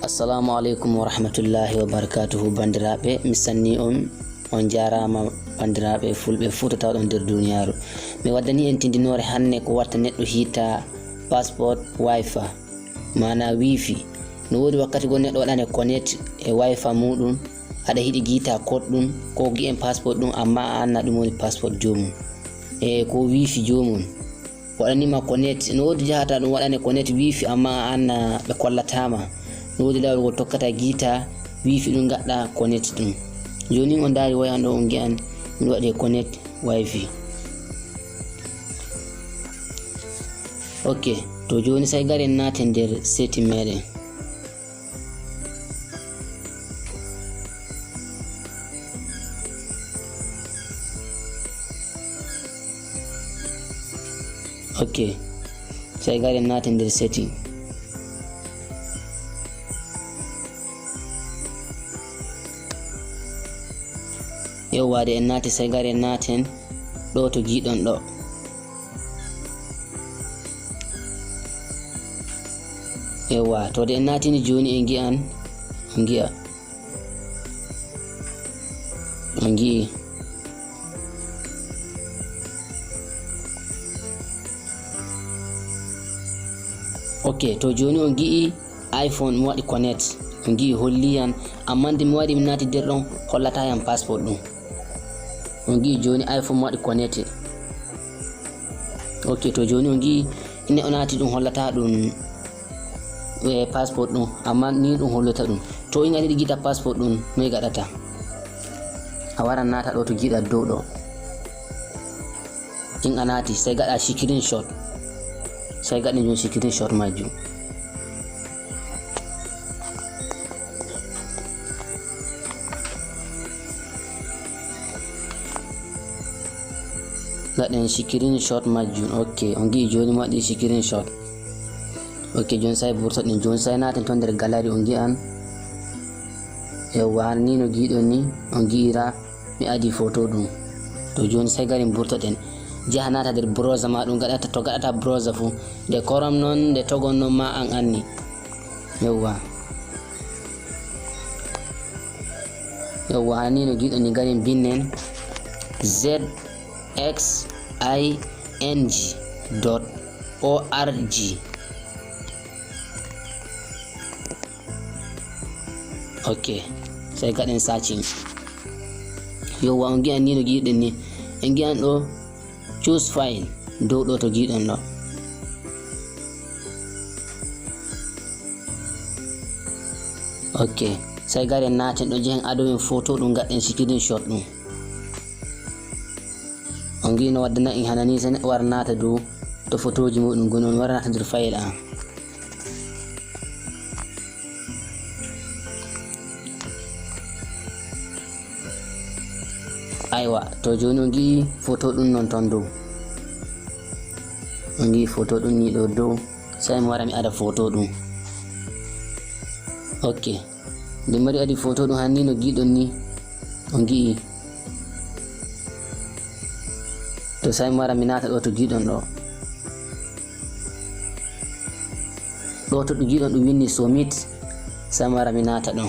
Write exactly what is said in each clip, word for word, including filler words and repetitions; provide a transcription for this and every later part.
Assalamu aleykum wa rahmatullahi wa barakatuhu, banndiraaɓe, mi salmini on, on njaaraama, banndiraaɓe fulɓe fuu to tawɗon nder duuniyaaru. Mi waddani en tindinoore hannde ko watta neɗɗo hiita password Wi-Fi, maana wiifi. No woodi wakkati goo neɗɗo waɗane connect e Wi-Fi muuɗum, aɗa yiɗi ngiita code ɗum, ko ngi'en password ɗum, amma a annaa ɗum woni password joomum. E ko wiifi joomum. Waɗanima connect, no woodi jahata ɗum waɗane connect wiifi, amma a annaa ɓe kollataama. No woodi laawol ngol tokkata ngiita wiifi ɗum ngaɗɗa connect ɗum. Jooni on ndaari waya an ɗo on ngi'an miɗo waɗi connect Wi-Fi. Ok, to jooni sey garen naaten nder setting meɗen. Ok, sey garen naaten nder setting. Yewwa, de en naati sey garen naaten ɗo to ngiiɗon ɗo. Yewwa, to de en naatini jooni en ngi'an, on ngi'a. On ngi'i. Ok, to jooni on ngi'i iPhone mi waɗi connect. On ngi'i holli yan, amma nde mi waɗi mi naati nder ɗon hollata yan password ɗum. On ngi'i jooni iPhone mi waɗi connecté. Ok, to jooni on ngi'i ine o naati ɗum hollata ɗum e password ɗum, amma ni ɗum hollata ɗum. To in a yiɗi ngiita password ɗum, noy gaɗata? A wara naata ɗo to ngiiɗa dow ɗo. In a naati, sey gaɗa screenshot. Sey gaɗen jooni screenshot majjum. Gaɗen screenshot majjum. Ok, on ngi'i jooni mi waɗi screenshot. Ok, jooni sey burtoɗen. Jooni sey naaten ton nder gallery on ngi'an. Yewwa, hano ni no ngi'uɗon ni, on ngi'ira mi adi photo ɗum. To jooni sey garen burtoɗen. Jaha naata nder browser ma ɗum gaɗata, to gaɗata browser fuu. Nde Chrome non, nde to gon non ma an anni. Yewwa. Yewwa, hano ni no ngi'uɗon ni garen binnen Z X I N G dot O R G. Ok, sey gaɗen searching. Yewwa, on ngi'an ni no ngi'uɗen ni. En ngi'an ɗo, choose file, dow ɗo to ngi'uɗon ɗo. Ok, sey garen naaten ɗo, njehen adowen photo ɗum, gaɗen screenshot ɗum. On ngi'i no waddana en hano ni, sey neɗɗo wara naata dow to photooji muuɗum ngoni, on wara naata nder file an. Aywa, to jooni on ngi'i photo ɗum non ton dow. On ngi'i photo ɗum ni ɗo dow. Sey mi wara mi ada photo ɗum. Ok. Nde mi wari adi photo ɗum hano ni no ngi'uɗon ni. On ngi'i. To sey mi wara mi naata ɗo to ngi'uɗon ɗo. Ɗo to ɗum ngi'uɗon ɗum winndi submit. Sey mi wara mi naata ɗo.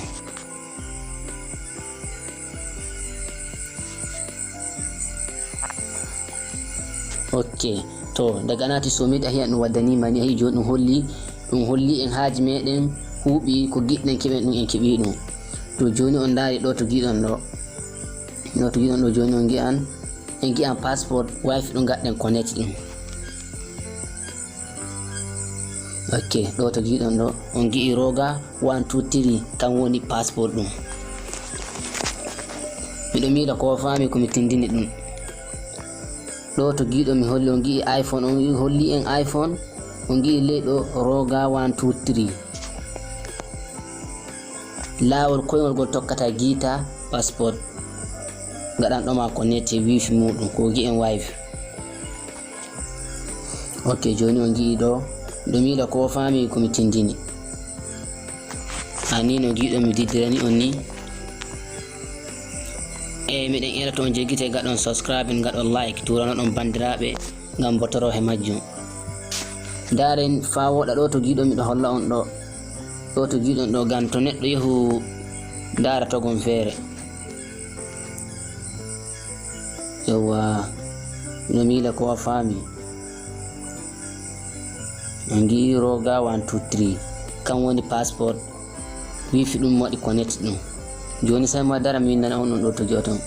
Ok, to daga a naati submit a yi'an ɗum waddaniima ni, a yi'i jooni ɗum holli, ɗum holli en haaji meɗen huuɓi, ko ngiɗɗen keɓen ɗum en keɓi ɗum. To jooni on ndaari ɗo to ngi'uɗon ɗo. Ɗo to ngi'uɗon ɗo jooni on ngi'an, en ngi'an password Wi-Fi ɗum gaɗɗen connect ɗum. Ok, ɗo to ngi'uɗon ɗo, on ngi'i Roga one two three, kan woni password ɗum. Miɗo miila ko faami ko mi tindini ɗum. Ɗo to ngi'uɗon mi holli, on ngi'i iPhone, on ngi'i holli en iPhone, on ngi'i ley ɗo Roga one two three. Laawol koyngol ngol tokkata ngiita password gaɗanɗo ma connecté Wi-Fi muuɗum, ko ngi'en Wi-Fi. Ok, jooni on ngi'i ɗo, ɗo miila ko faami ko mi tindini. Hano ni no ngi'uɗon mi diddirani on ni. E miɗen eela to on jeggitay gaɗon subscribe, gaɗon like, tuuranoɗon banndiraaɓe ngam mbotoroo he majjum. Ndaaren faa wooɗa ɗo to ngi'uɗon miɗo holla on ɗo. Ɗo to jiiɗon ɗo gan to neɗɗo yahu ndaara togon feere. Yawwa, no miila ko a faami. On ngi'i roga one two three, kan woni password. Wifi ɗum waɗi connect ɗum. Jooni sai ma dara mi windana on ɗum ɗo to ji'oton.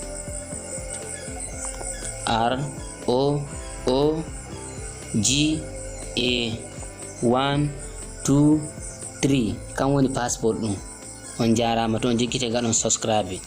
R O O G A one two three, kan woni password ɗum. On jaaraama, to on jiggite gaɗon subscribe.